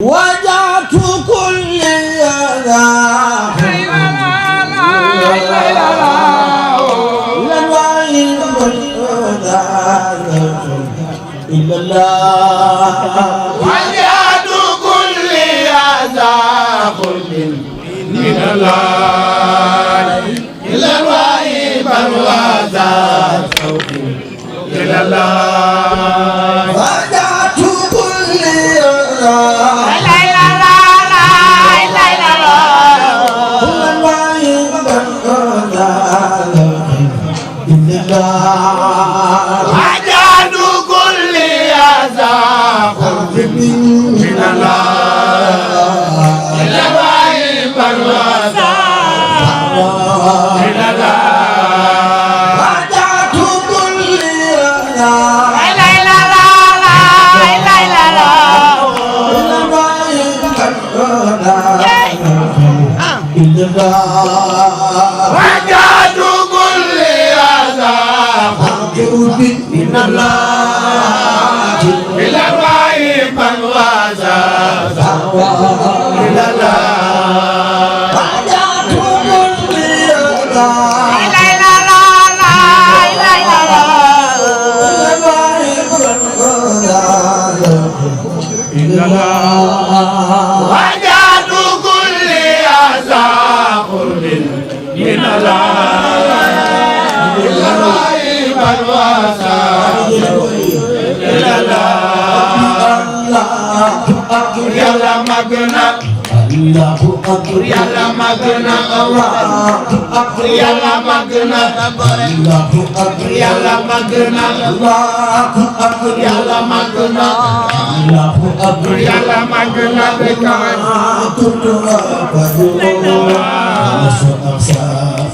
وجعت كل هذا إلا الله وجعت كل هذا من الله إلا الوهيب الوزار إلى الله وجعت كل وجعت كل هذا من الله إلا الوهيب الوزار إلى الله وجعت كل هذا من الله إلى الوهيب الوزار إلى الله وجعت كل هذا من الله إلى الوهيب الوزار إلى الله يلا مغنى الله أكبر يلا مغنى الله أكبر يلا مغنى الله أكبر يلا مغنى الله أكبر يلا مغنى الله أكبر يلا مغنى كنت أقول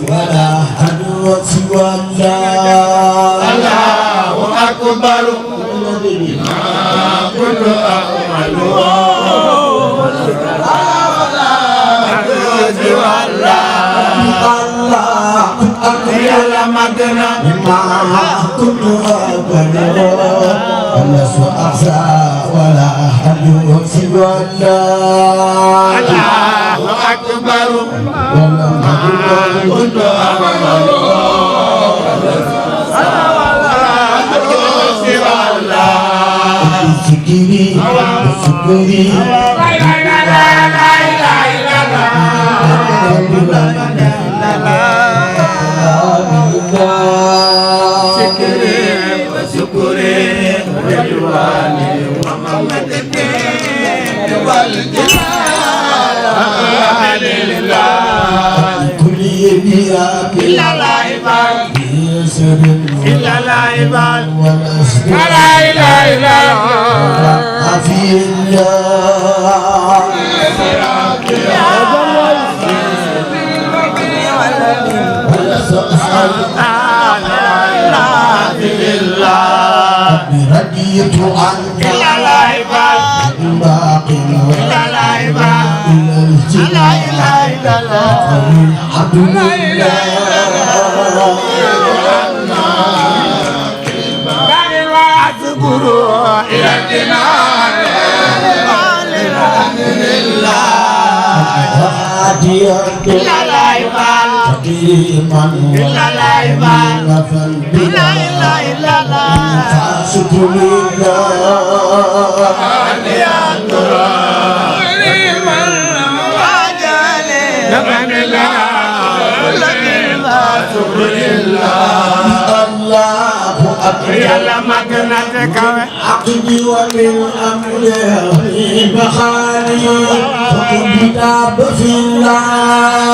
ولا حدوة سوى الله الله أكبر كل أعمال الله أكبر يلا مغنى ما كنت أقول ولا حدوة سوى الله الله أكبر كل أعمال شكري شكري كل يبيع إلا لا إله يسر إلا لا إله ونسر لا إله إلا الله عفي الله رديت عنك إلا لا إله باقي إلا لا إله إلى لا إله إلا الله الحمد لله إلى الجنان الحمد لله هاديا إلا لا إله قديما إلا لا إله ونفا لا إله إلا الله شكر لله يا ترى لمن وجل نبن الله شكر لله الله أكبر يلا مكنتك عقدي وبالأمر بخالي وكتاب في الله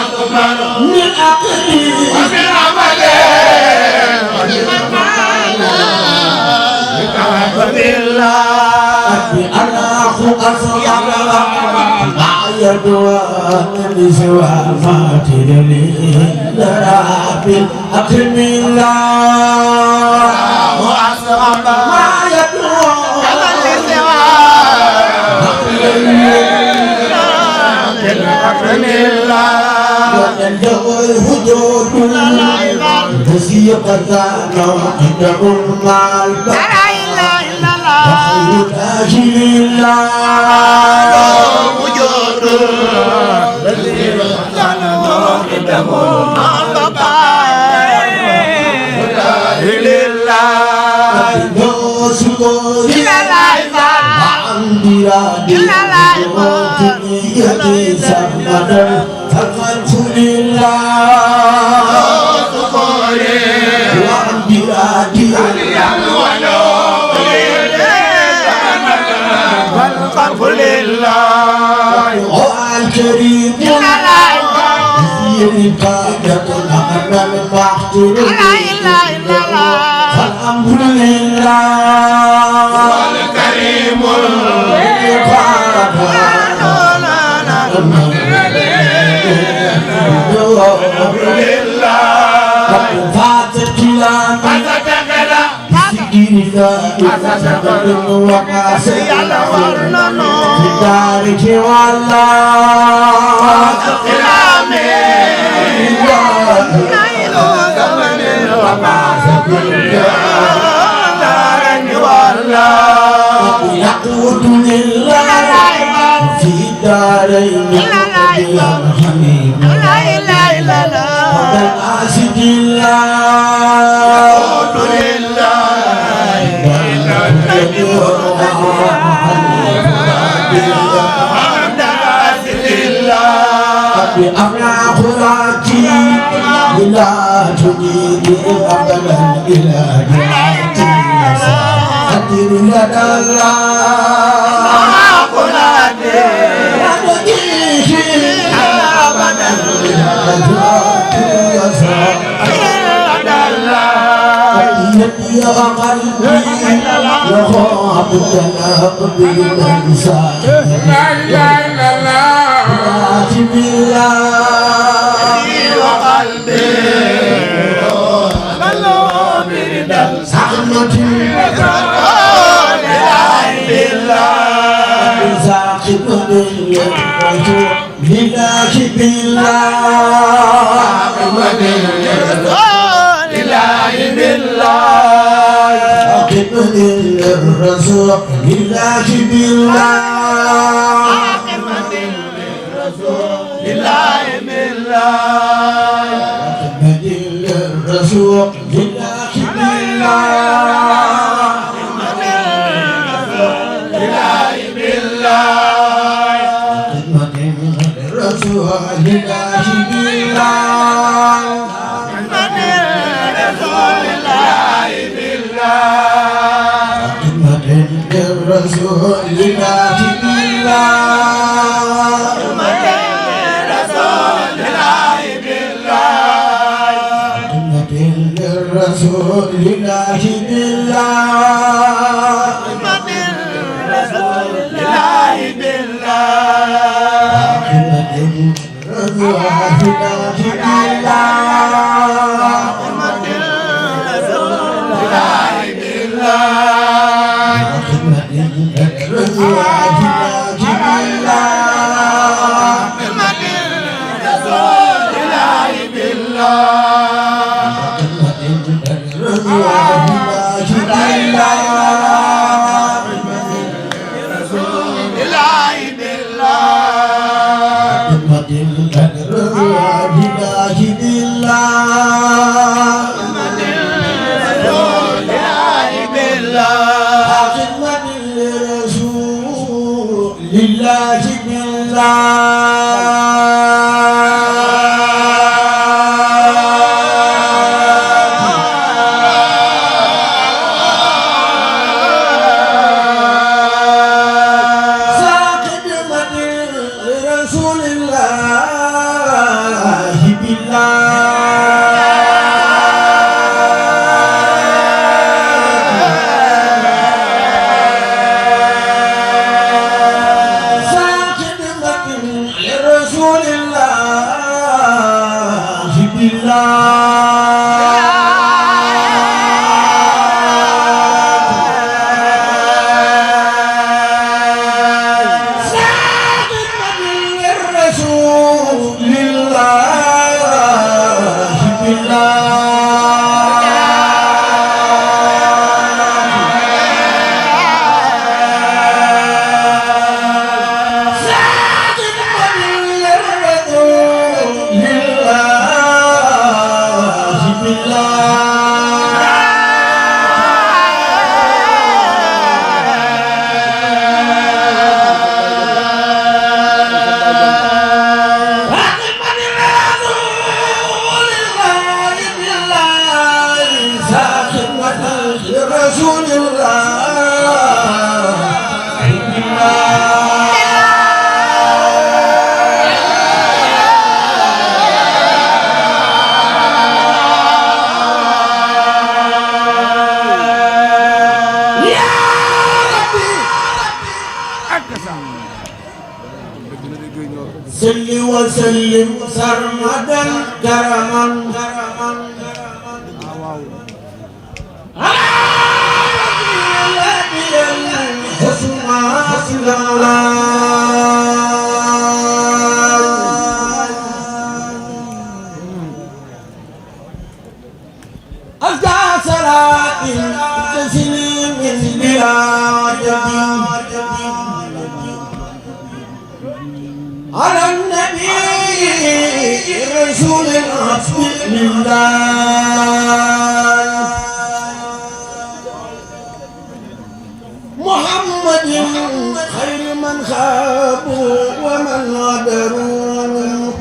أكبر من عقدي ومن عمله أنا أخو أصيب مع يدوان بسوى فاتر لي درابي أكرم الله وأصحاب مع يدوان أكرم الله وتنجو الهجوم تسيق ذاك عند المال الكريم يقادة أمام المحتر الحمد لله الكريم يقود لله في الدارين يا حبيب والعاشق الله بأفلاح راجي لا تجيب أبدا إلى جناتي أدر لدى الله أبدا إلى جناتي يدي قلبي يخاف الجناب بالإنسان لا إله إلا الله وقلبي زحمتي ساقط لله بالله الرسول لله بالله لله بالله الرسول لله بالله لله بالله الرسول لله بالله الرسول لله بالله الرسول لله بالله لله رسول صل وسلم سرمدا كرما على حسن أزكى صلاة تسليم بلا عجب على النبي رسول بسم الله محمد خير من خابوا ومن غدروا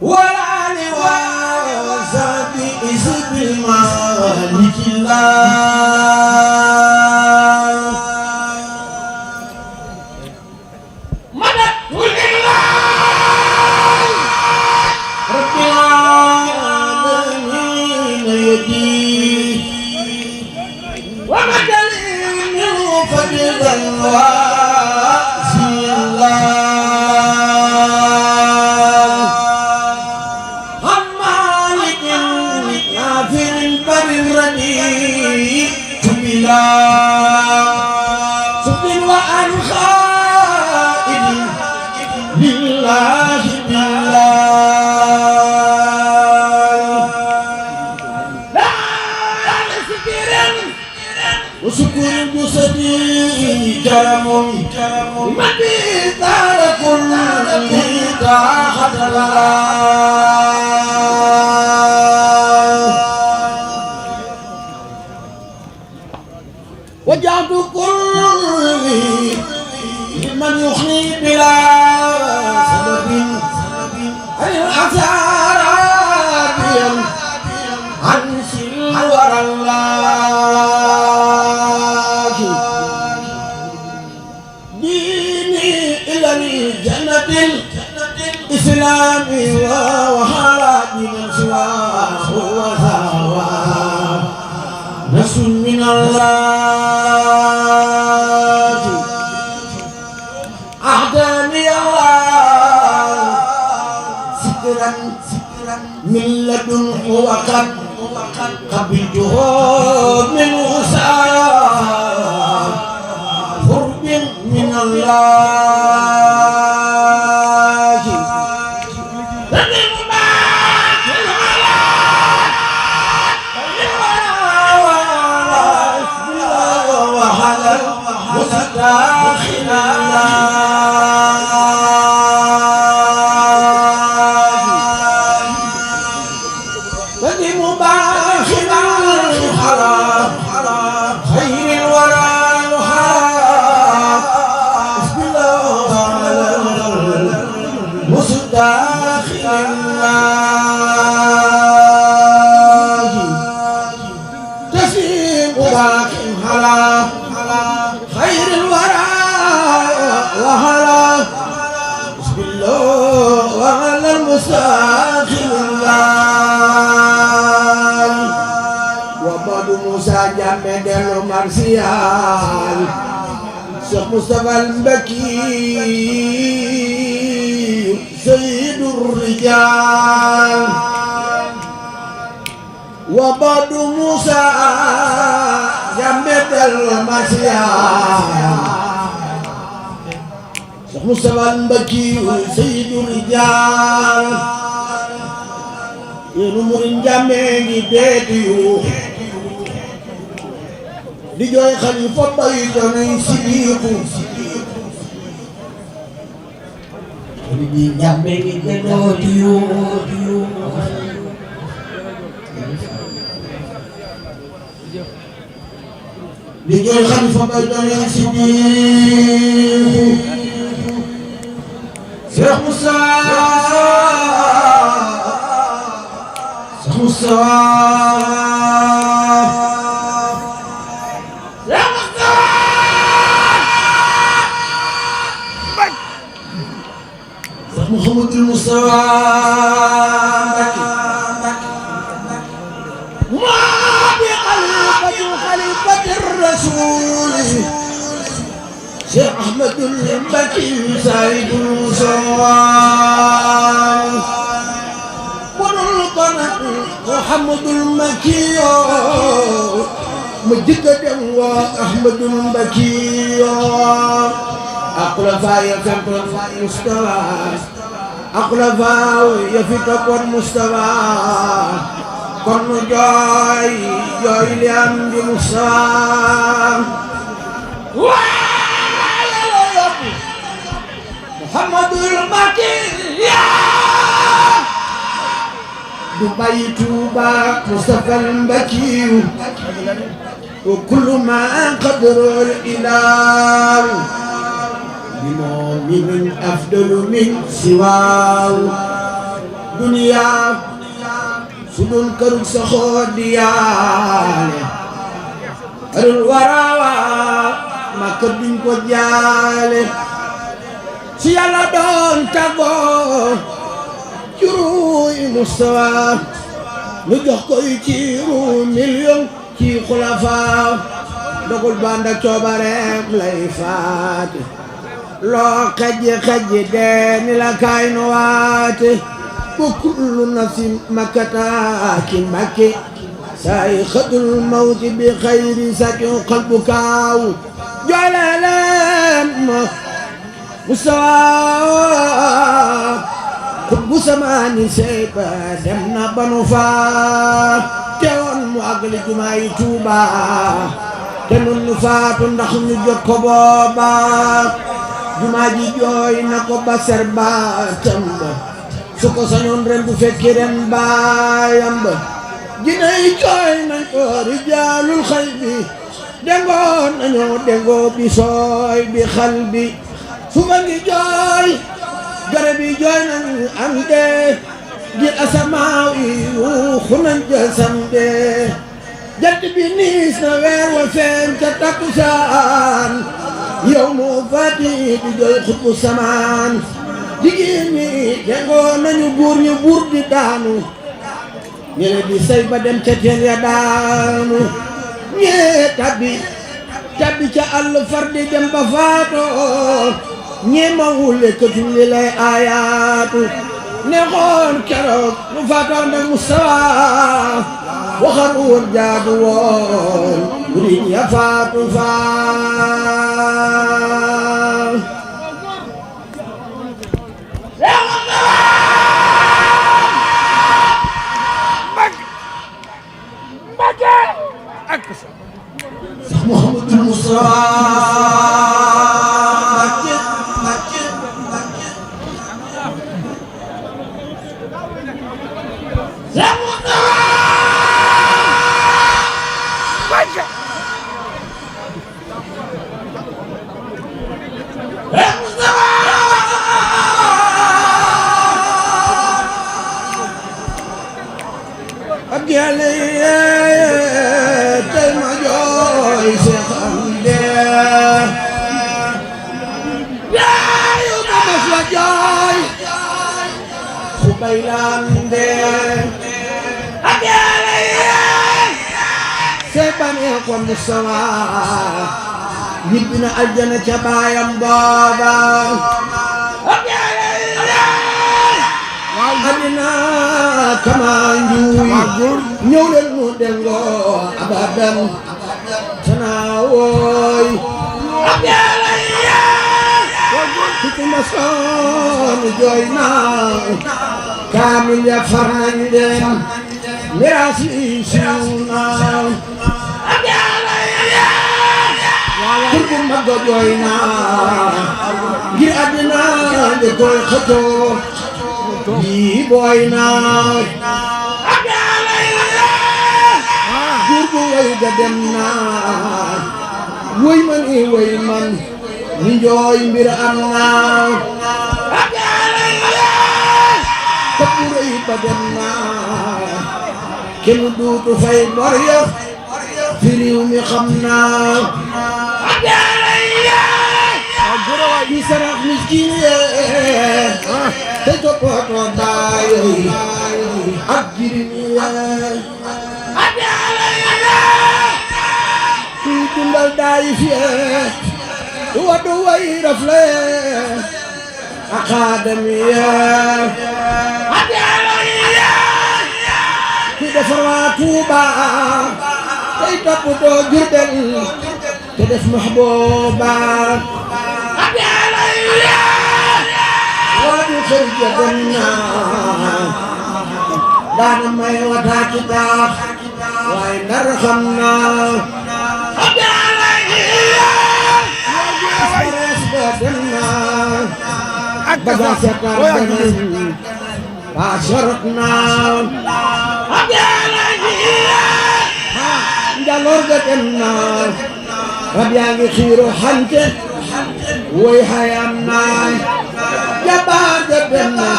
والآل وصحبه حزب المالك الله مدد لله رب العالمين يديه ومدد من فضل واسع الله عن مالك نافع بر الرديء بلا صدق وعن خائد لله بالله لا نسكر وشكر بسدي كرم مدي دار كل تحت وجعت كل من يخلي بلا سبب الحسار عن سلور الله ديني إلى الجنة الإسلام وحالة من سواه وثواه نفس من الله أهداني الله سترا من لدنه وقد قبلته من وسام قرب من الله داخل الله بدي مباخل الحرام خير الورى الوهاب بسم الله مستداخل الله تسليم باخل حرام خير الورى وهلا بسم الله وعلى المستاخر الله وبعد موسى جامد المرسيال شيخ مصطفى المبكي سيد الرجال وبعد موسى جامد المرسيال شيخ مصطفى المبكي سيد الرجال ينمر جامعي بيتيو di jooy xalifa bay doonay sidiiku di ñambe gi denoo diyu di jooy xalifa bay doonay sidiiku Cheikh Moussa Moustapha خليفة الرسول شيخ أحمد المكي سعيد سوان ونلقنا محمد المكي مجددا وأحمد المكي أقلفا يفكر مستوى أقلفا يفكر مستوى كن جاي جاي لأم بمصام محمد المكي دبي توبا مصطفى المكي وكل ما قدر الإله بمؤمن أفضل من سواه دنيا sudul kërug sa xoot di yaale arul waraawa ma kër duñ ko jaale si yàlla doon tàggoo juróoy Mustafa nu jox koy ci million ci xulafa dogul banda coobareem lay faate loo xajji dee ni la kaay no waate وكل نفس مكتاك مكي سائخة الموت بخير سكن قلبك جلالم مستوى قلب سماني سيبا دمنا بنفا تيوان مؤقل جمعي توبا تنون نفات نحن جوكو بابا جمعي جوي نكو بسر باتم su ko sañoon ren bu fekki ren baayam ba ginay jooy nañ ko rijaalul xay bi dengoo nañoo dengoo bi sooy bi xal bi suba ngi jooy garab yi jooy nañ am dee ngir asamaaw yi yuuxu nañ jësam dee jant bi niis na weer wa feeñ ca takkusaan yow moo fati di jooy xutbu samaan jigéen ñi dengoo nañu buur di daanu ñene di say ba dem ca teen ya daanu ñee tabbi ca àll far di dem ba faatoo ñee ma wulle këtuñ li lay aayaatu neexoon keroog mu faatoo ndag Mustafa waxar woon jaadu woon murid ya faatu faa محمد المصطفى bailande sebane ko Mustafa yibina aljana ca baayam booba adina kama njuuy ñëw leen mu dengo abadan tanaawoy tutu masoon jooy naa kaamil ya far nañ leen miraas yi siiw naa kurbu mag jooy naa ngir àddina de koy xëccoo yi booy naa kurbu way ga dem naa woy man i woy man ni jooy mbir am naa kapurey ba dem naa kenn duutu fay bor ya fi réew mi xam naa di sarax miskin yee te toppatoo طائفية ودوي رفلة أكاديمية في دفرات توبا كي تبدو جدا تدف محبوبا وادو خرج جنة دان ما يوتا كتاب وين نرخمنا بدا سكر جنن باشرتنا جالور جتنا ربياني خيرو حنك ويحيامنا جبار جتنا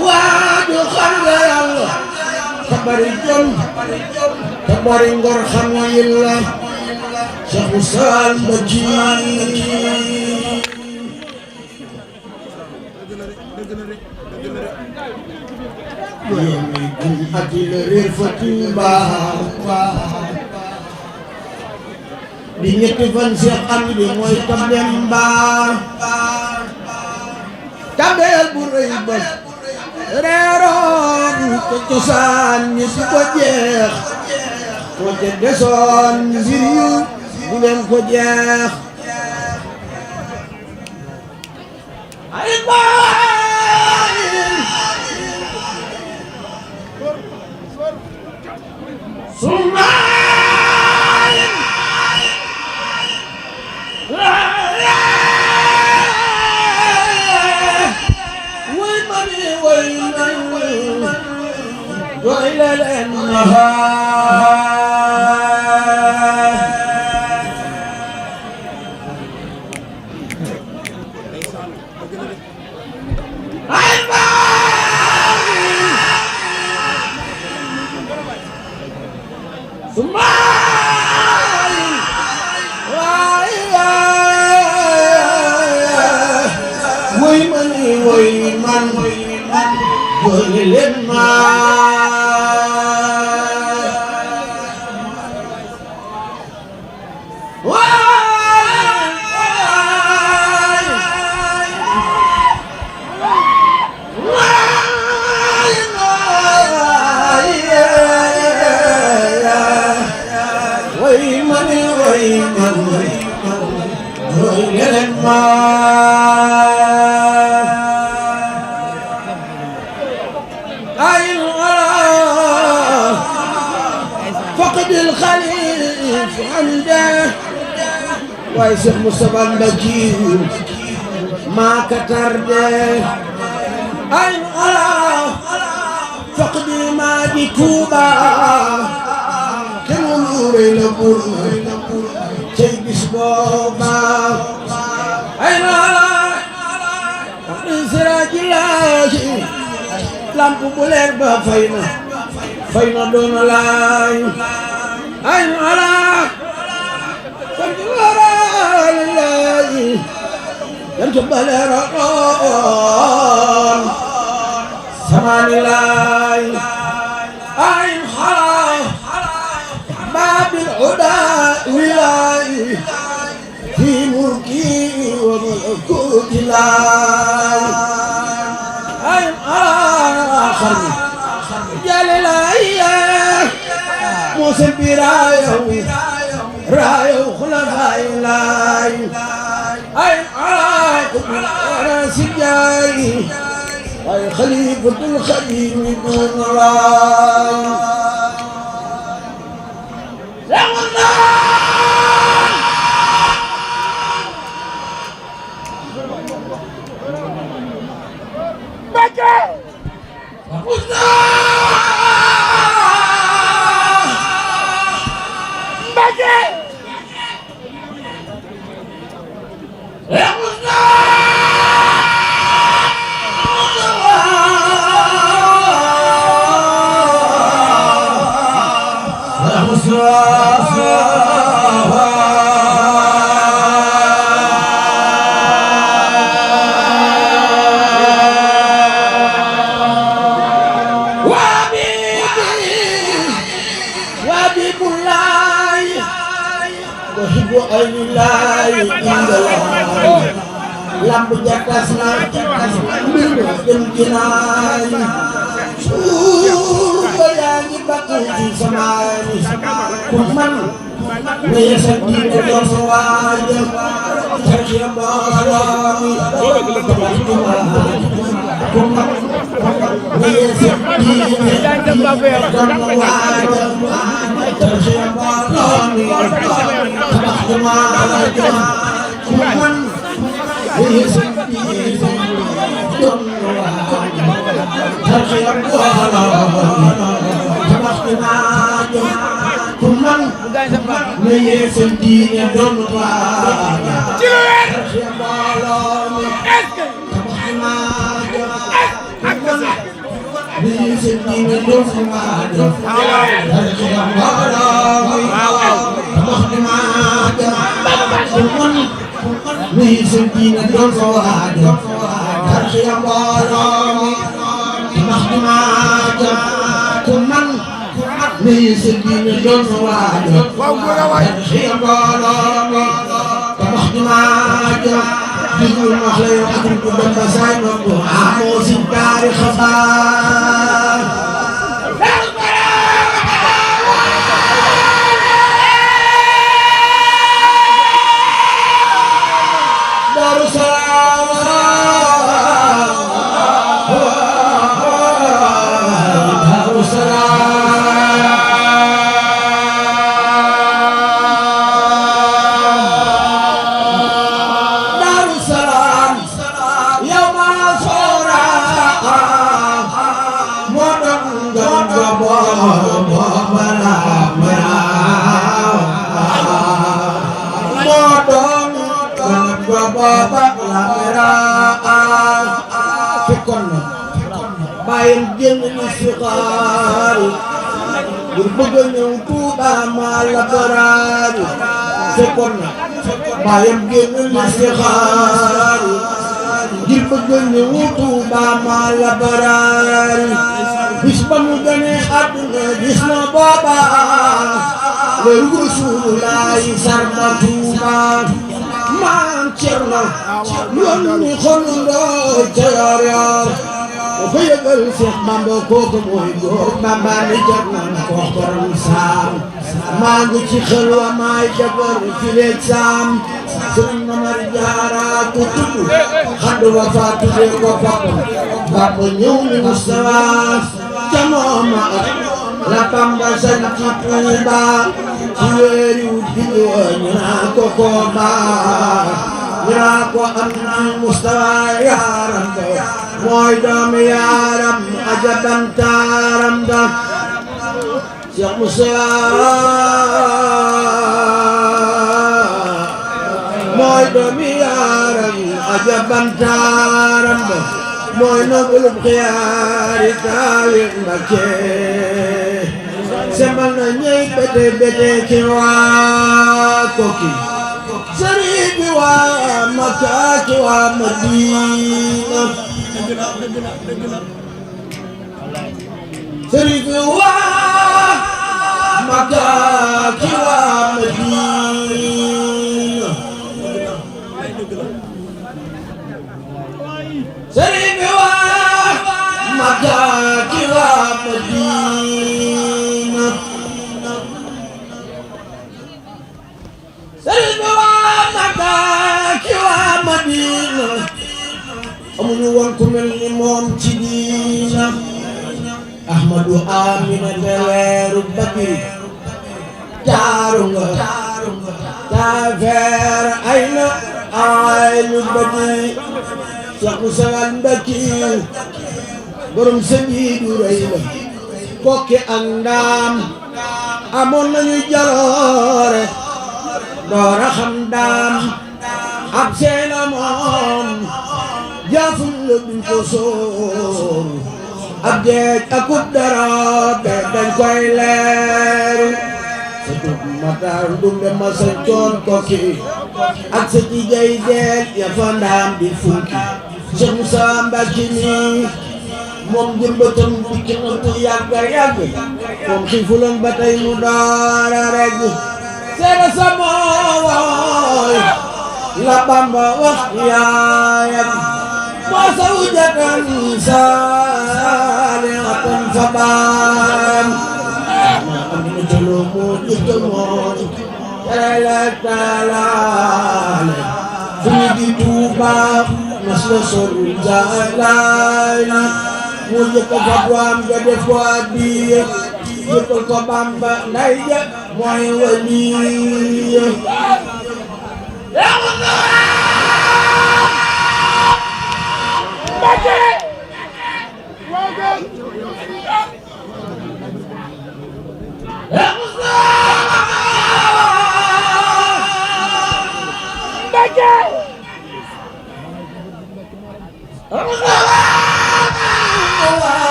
واجو خلق الله كبري جم كبري ngor xam yilla Cheikh Moussa Mbacke akile refatuba di ñetti fan Cheikh Amdi mooy Tabemba tabel bu rëy ba reeroon ko cosaan ñi di ko jeex ko te desoon mbir yu bu leen ko jeex ay Sumayin way mami way ila فقد الخليف عنده ويسيخ مصطفى المبكي ما كترده أي فقد ما دي توبا كانوا نوري لبور كي بسبوبا أي فقد سراج الله lampu bu leer ba fay na doon laay ay ala kon ci waral laay jant ba leer doon samani laay ay ala babil huda wilaay fi mulki wa malakuti laay ay جلالية موسى برايو رايو خلفاء لاي أي عاقب الراس الجاي أي خليفة الخليل دون راي laay indalaay lamb jatas na mbir mi dem ginaay suur ba yaa ngi bakk ci samaani ku man ne yesa diine doon sa waaja tarxiya mbooloo mi tabax jumaa ku man ne yesa diine doon sa waaja tarxiya mbooloo mi tabax jumaa ku man ne yesa diine doon sa waaja tarxiya mbooloo mi tabax jumaa ku man ne yesa diine doon sa waaja tarxiya mbooloo mi tabax jumaa Ni sendiri dong sama ada, dari siang malam, tamak di mana, cuman ni sendiri dong sama ada, dari siang malam, tamak di mana, cuman ni sendiri dong sama ada, dari siang malam, tamak di mana. Bigul mahlay aking kubambasay mo amo singkari khabar Darussalam bayam jeng ni siqaari bu bëgg ñëw Tuuba ma la baraari fekkoon na bayam jeng ni siqaari ngir bëgg ñëw Tuuba ma la baraari bis ba mu gane àdduna gis na booba leeru Rasulullaay sarba Tuuba maam Cerno yónni xolundoo ca yor yor ko yëgal Seex Bamba kooku mooy góor Bamba ni jot na ko borom saam maa ngi ci xelwa maay jabar fileeg saam Sëriñ Mamar Jaara ko tudd xaddu wa fa tudde ko boppam Bamba ñëw ni Mustafa ca mooma la Bamba sañ ci Tuuba ci weeri wut bi ñu naa ko kooba ñu naa ko am na Mustafa yaaram ko mooy doomi yaaram ajaban taaram da Cheikh Moussa mooy doomi yaaram ajaban taaram da mooy nobulub xiyaari taawi Mbakke sembal na ñey bete bete ci waa Koki sëriñ bi waa Makka ci waa Madina sëriñ bi waa Makka ci waa Madina sëriñ bi waa Makka ci waa Madina sëriñ bi waa Makka ci waa Madina amuñu woon ku mel ni moom ci diina Ahmadu Amina leeru Badri jaaru nga taafeer ay na aynu Badri Cheikh Moussa Mbacke borom sëñ du rëy la Koki ak Ndaam amoon nañu jaloore doora xam Ndaam ab seen amoon jaafum la duñ ko sóor ab jeej akub dara be dañ koy leeru sa tub Matar Ndumbe ma sa coon Koki ak sa jigéy deel ya fa Ndaam di funki Cheikh Moussa Mbacke mi moom jëmbatam dikk na bu yàgg yàgg moom xiifuloon ba tey mu doora rek seera sa moo mooy la Bamba wax yaayam moo zawjatan saalihatan fa baam am na jëlo moo jëkk mooy la taalaale fu ñu di Tuuba mas la sol jaalaay moo jëkk fa duwaam ga def ko addiya jëkkal ko Bamba nday ja mooy waliya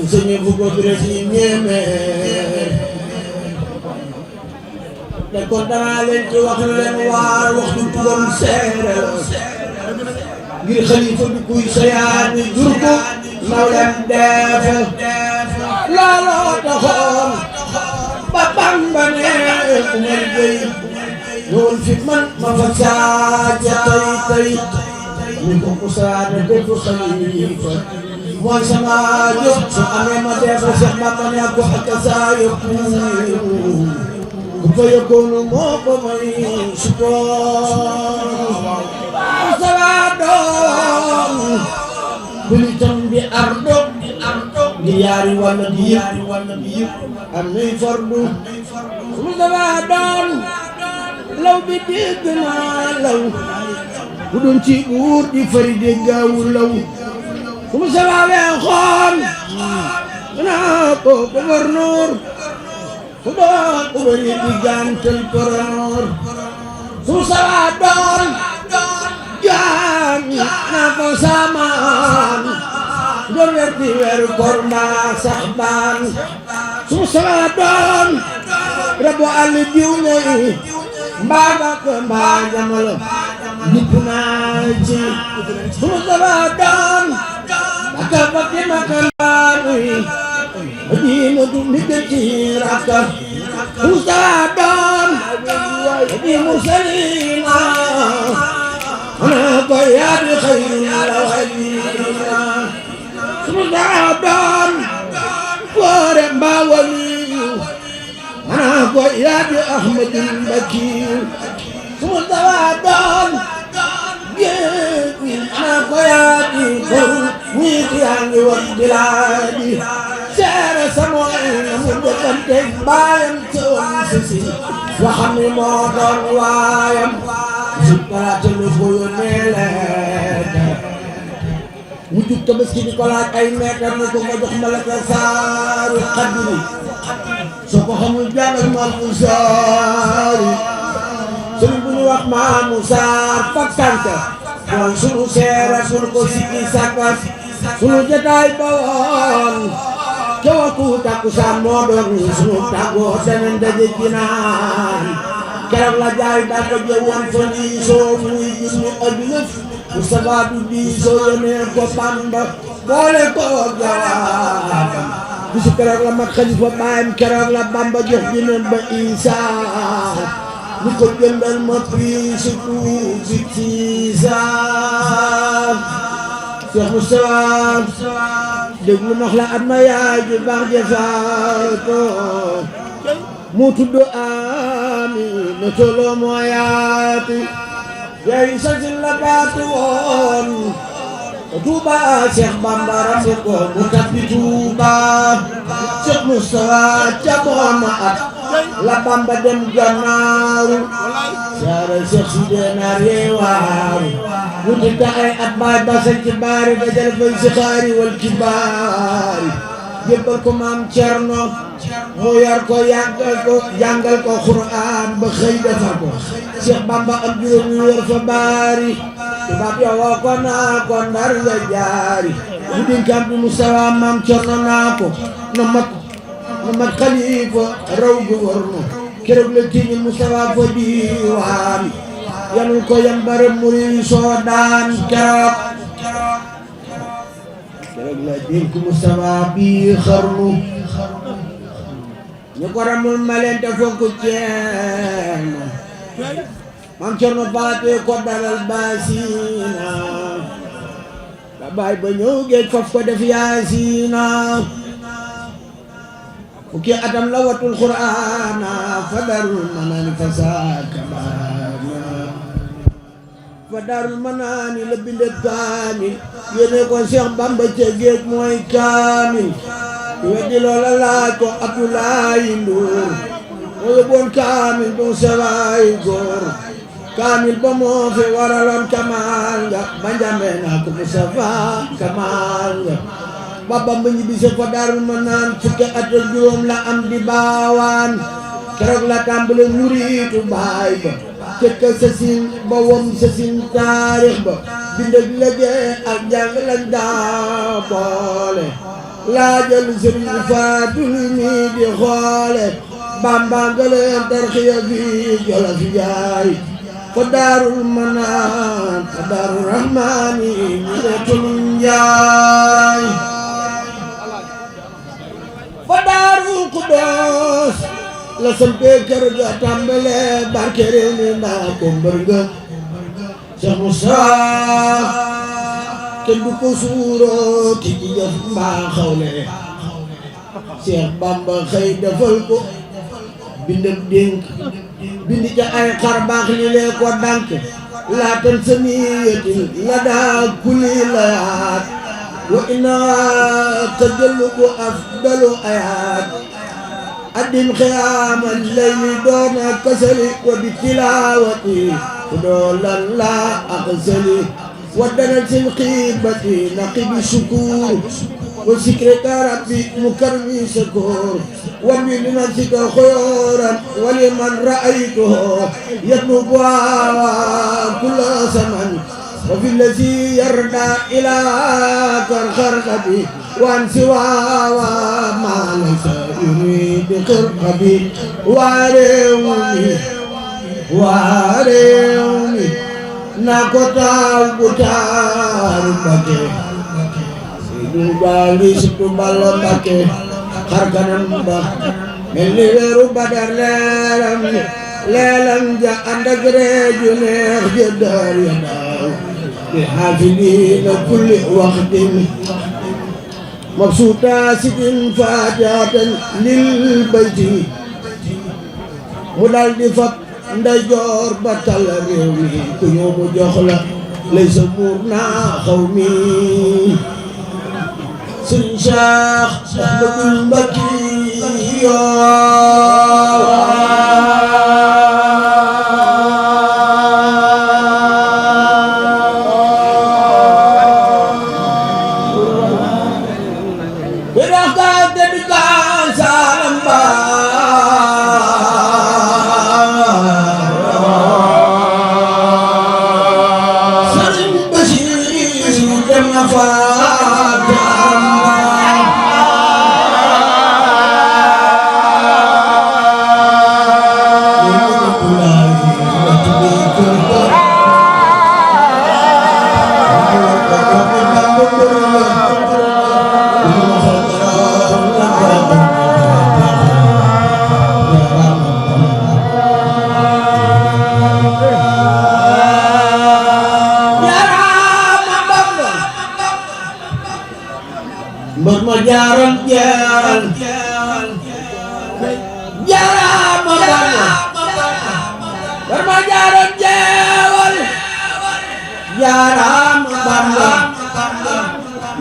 Sëñ bu ko dure ci ñeme te kon danaa leen ci wax leen waar waxtu turam seere ngir xalifa bi kuy sayaani jur ko nawlem deefe looloo taxoon ba Bamba ne Umar Gey ñëwul fi man ma fa saaja tey ñu ko ko saana defu xalifa mooy sama jóg su amee ma defa Seex Bamba ne ko ak saa yëpp ku fa yëkkoonu moo ko may sukoon sama doom bulitam bi ardo di yaari walla di yëpp am nuy fardu mu sama doom law bi dégg naa law bu doon ci buur di fari déggaawu law fu mu sababee xoon naa ko gouverneur fu doon ubari di gantal poroor fu mu sabaa doon jaan naa ko saamaan doon werti weeru koor mbaa sax baan fu mu sabaa doon rabu àll jiw ñoy mbaa bàkk mbaa jamalo nipp naa ci fu mu sabaa doon aka bakki makambanuy adina du ndigati raka musa doon di mursalina ana ko yaadi xayrul awalina musa doon foore mbaa waliyu ana ko yaadi ahmadul bakiyu musa doon ana ko yaadi ñii yaa ngi wax bilaadi seere sama na mu jëkkante baayam ci woon si nga xam ne moo doon waayam sukkalaate lu ko yónnee leete mu jub Tabaski di ko laaj ay meetar ne ko nga jox malaka saaru xadri soo ko xamul jàngal Maamu Saari sëriñ bu ñu wax Maamu Saar fakkante mooy sunu seere sunu ko sikki sakkas sunu jotaay ba woon ca waxtu takkusaan moo doon sunu tàggoo danañ daje ci naan keroog la jaay daa ko jëwoon fa lii soo muy junni ak lëf bu sabaatu bii soo yónnee ko Bamba boole ko jawaabam bisu keroog la mag xalifa baayam keroog la Bamba jox jineen ba Isaa ni ko jëndal ma prix surtout bi ci saa Cheikh Moustapha déglu nax la at ma yaay ju baax ja faatu mu tudd Amina tolo moo yaatu yaay sasin la baatu woon Touba Cheikh Bamba rambu ko mu tabbi Touba Cheikh Moustapha ca mooma at la Bamba dem gannaaru saara Cheikh si deenaar yeewaaru wuti taxay at baay basan ci baari dajal fay si xaari wal ci baari jébbal ko maam Cerno mu yar ko yàggal ko jàngal ko Qur'an ba xëy defar ko Cheikh Bamba am juróom yu wër fa baari tubaab ya woo ko naa ko Ndar nga jaari mu dénkam bi Mustafa Maam Cerno naa ko na mat xalifa raw gu wër nu keroog la tiiñu Mustafa fa diiwaan yanul ko yan bare muri soo daan keroog la dénk Mustafa bi xarnu ñu ko ramul maleen te fonk Ceerno Maam Cerno baate ko dalal baasina ba baay ba ñëw géej faf ko def yaasina fukki atam la watul Qur'aana fa darul manaani fa saaka fa darul manaani la bindee kaamil yéene ko Seex Bamba ca géej mooy kaamil weddi loola laaj ko Abdoulaye Ndour moo yóbboon kaamil bu sawaay góor kaamil ba moo fi waraloon kamaal nga ba njambe naa ko Mustafa kamaal nga ba Bamba ñibbise fa darul manaan fukki at ak juróom la am di baawaan keroog la tàmbale muriitu baay ba cëkka sasin ba wom sasin taarix ba bindeg liggéey ak jàng lañ daa boole laajal sëriñ Faadul mi di xoole Bamba nga leen tarxiya fi Jolof jaay fa daarul manaan fa daarul rahmaani ñu retul njaay fa daarul Kudoos la sampee kër ga tàmbale barke réew mi ndaa ko mbër nga Cheikh Moussa kenn du ko suuroo ti ci jëf mbaa xawle Cheikh Bamba xëy defal ko bindab dénk bindi ca ay xar baax li lee ko dànk laatan samiyatin la daa kuli layaat wa inna tajallubu afdalu ayaat addin xiyaama layli doona kasali wa bi tilaawati doolan la aqsali ودنا الخيبة نقب الشكور وذكرك ربي مكرمي شكور ومن لنفسك خيرا ولمن رأيته يطلب كل زمن وفي الذي يرضى إلى كالخرقبي وعن سوى ما ليس يريد خرقبي واريومي na ko taal bu taaru Mbakke Seydu Baali Sëtu Balla Mbakke xar kanam ba mel ni weeru Badar leelam ja ànd ak reeju neex ja daar ya daaw bi xaafiliina kulli waxtin mabsuuta sitin faatihatan lil bayti mu dal di fab ndeyjoor ba tal réew mi ku ñëw mu jox la lay sa buur naa xaw mi Sëriñ Cheikh Ahmadul Mbakki mbër ma jaaram jeewal jaarama Bamba mbër ma jaaram jeewal jaarama Bamba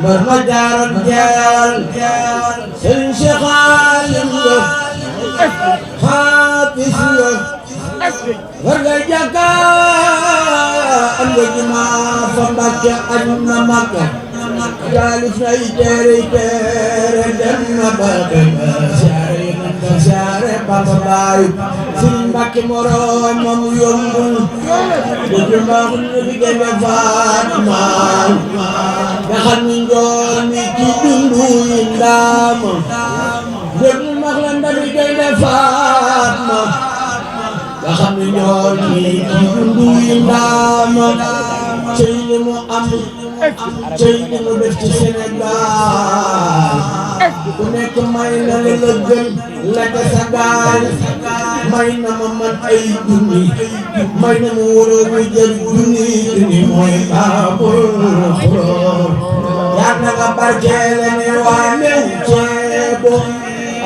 mbër ma jaaram jeewal Sëriñ Cheikh Alim la xaafis la war nga jàkka am nga jumaa fa Mbàkke aj na Makka taalif nay téere dem na ba siyaare nan ba siyaare Bamba baay Sëriñ Mbàkke moroom moom yombul dëgg mbaaxul na bi gënde Faatma nga xam ni njool mi ci dundu yi ndaama dëgg mbaax la ndabi gënde Faatma nga xam ni njool mi ci dundu yi ndaama cey li mu am cey li mu def ci Sénégal ku nekk may na la gën la ca sa gaal may na ma man ay junni may na ma wóoroo muy jël junni mooy baabul xuróor yaa na nga barkeele ne waa mew ceebo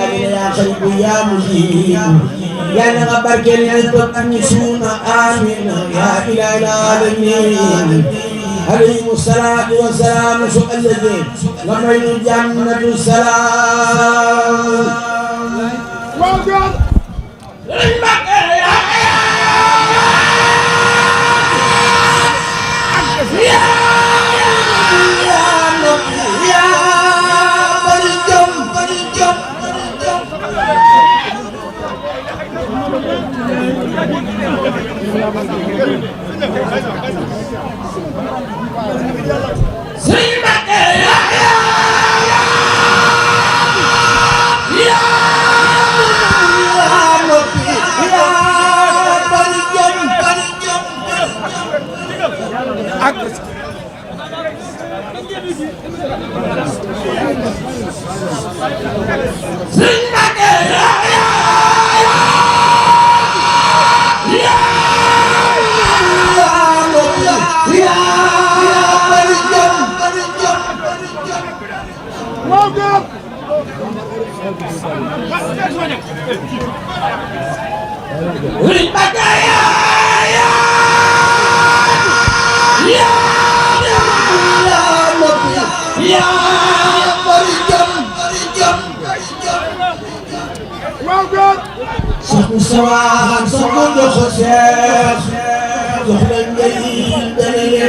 amina yaa xëy bu yaa mu jiitu yaa na nga barkeele ne bëgg ñu suuna amina yaa ilaahal aalamiin alayhimu salaatu wa salaam su ëllëgee nga may nu jannatu salaam Sawaan sama jox Seex jox la ngay dene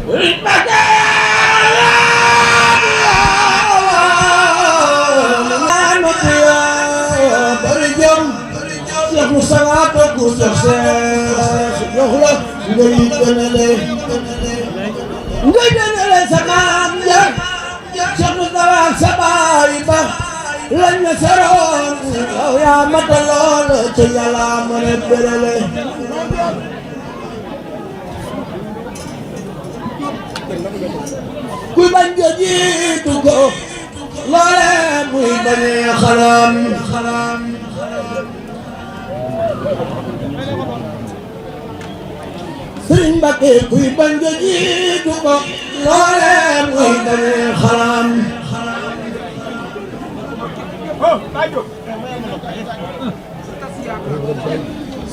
Sëriñ Mbàkke yaa bari jom Cheikh Moustapha ko jox Seex jox la ngay gënale sa maam ja Cheikh Moustapha sa baay ba lañ na saroon yow yaa mata lool ci Yàlla mën a bérale kuy bañ nga jiitu ko loole muy bañee xalam Sëriñ Mbàkke kuy bañ nga jiitu ko loole muy bañee xalam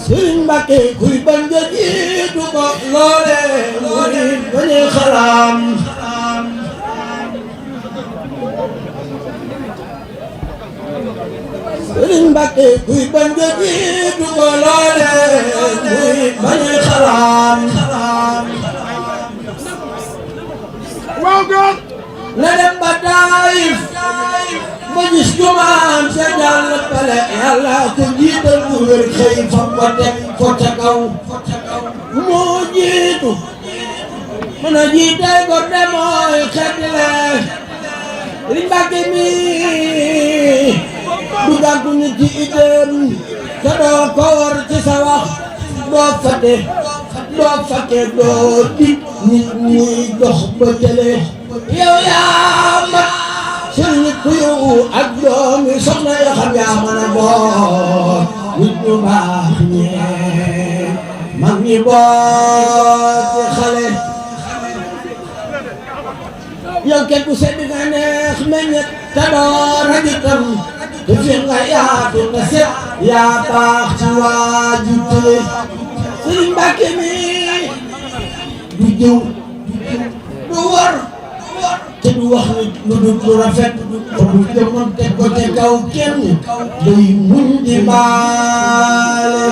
Sëriñ Mbàkke kuy bañ nga jiitu ko loole muy bañee xalam Sëriñ Mbàkke kuy bañ nga jiitu ko loole muy bañee xalam na dem ba Taayif ma gis jumaam sa jàll pale Yàlla ko jiital mu wér xëy fa ko teg ko ca kaw moo jiitu mën a jiitay gor de mooy xetle Sëriñ Mbàkke mi du gàntu nit ci itam te doo ko war ci sa wax doo fàtte doo dig nit muy dox ba tële yow yaa mat sëriñ nit ku yow ak doomi soxna yoo xam yaa mën a boot nit ñu baax ñee mag ñi boot xale yow kenn ku sedd nga neex meññet te doo rajitam te fi nga yaatu te set yaa baax ci waaju tële Sëriñ Mbàkke mi du jëw du war te du wax lu dul lu rafet te du jëmoon teg ko te kaw kenn day muñ di baale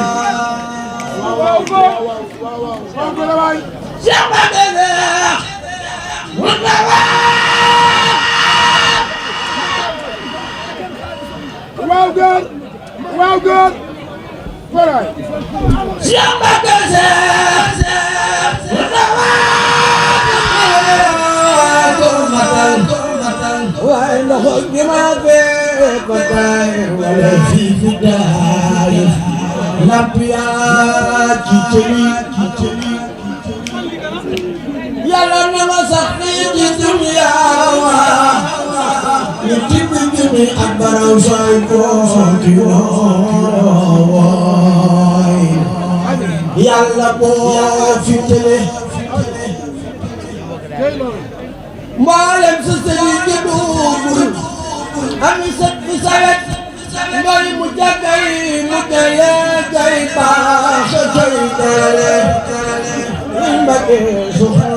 Cheikh Mbàkke mun na waaw góor waaw góor faray Cheikh Mbàkke mun na waaye ndox bi ma fee ko tay wala fii fi daay lamp yaa ci tëli yàlla na ma sax fii ci dunya ñu tibb junni ak baraw sooy kooti wooy yàlla boo fi tële mboolem sa sëriñ bi duubul ami sët fi sawet ngoy mu jàggay mu tele gay baax gay tele Mbàkke soxna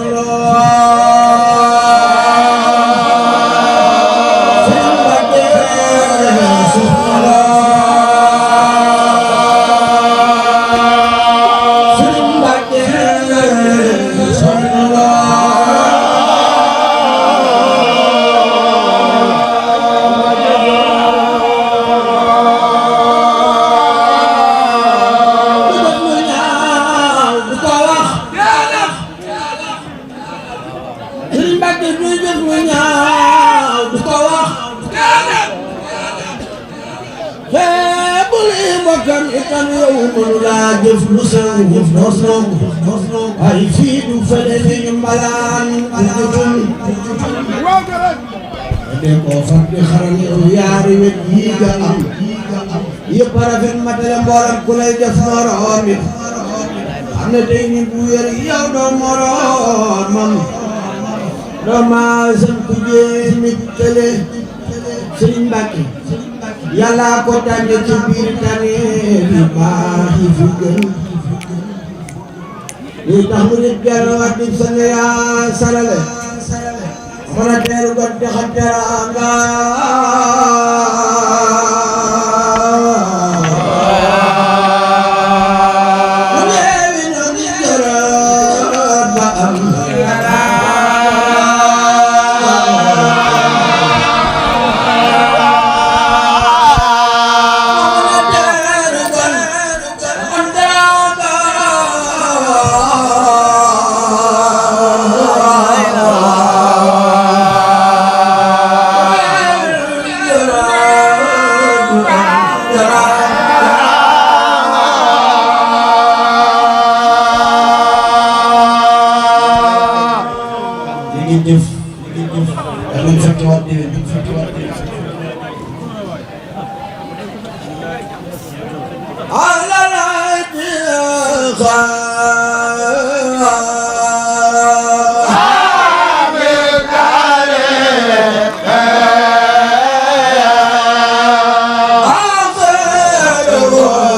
itam yow mënu laa jëf lu sew jëf noos ay fii du fële fi ñu mbalaan jutul de koo fat di xaral yow yaari wet yii nga am yëpp rafet matale mboolam ku lay def moroom it am na tey ni bu wér yow doo moroomam doo maa sant jéem nit tële Sëriñ Mbàkke Yàlla ko tànn ci biir tànn yi baax yi fi gën li tax mu nit gën wax di sang yaa sarale mën a teeru got di xam teraanga mu yeewi ñoo ngi jërët ba am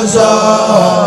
So